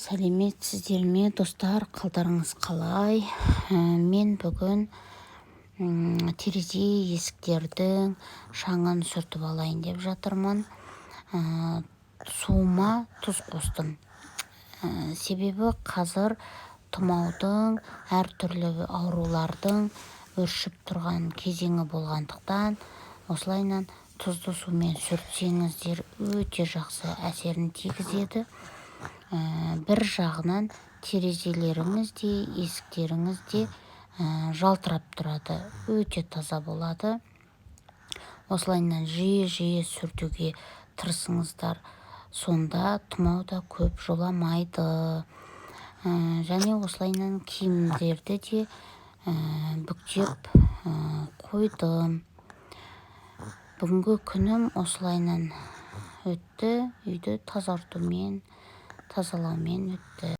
Сәлеметсіздер ме, достар? Қалдарыңыз қалай? Мен бүгін терезе, есіктердің шаңын сүртіп алайын деп жатырмын. Суыма тұз қостым. Себебі қазір тұмаудың, әртүрлі аурулардың өршіп тұрған кезеңі болғандықтан, осылайынан тұзды сумен сүртсеңіздер, өте жақсы әсерін тигізеді. Бір жағынан терезелеріңіз де, есіктеріңіз де жалтырап тұрады, өте таза болады. Осылайынан жиі-жиі сүртуге тырысыңыздар, сонда тұмау да көп жоламайды. Және осылайынан киімдерді де бүктеп қойдым. Бүгінгі күнім осылайынан өтті, үйді тазартумен, тазалаумен өтті.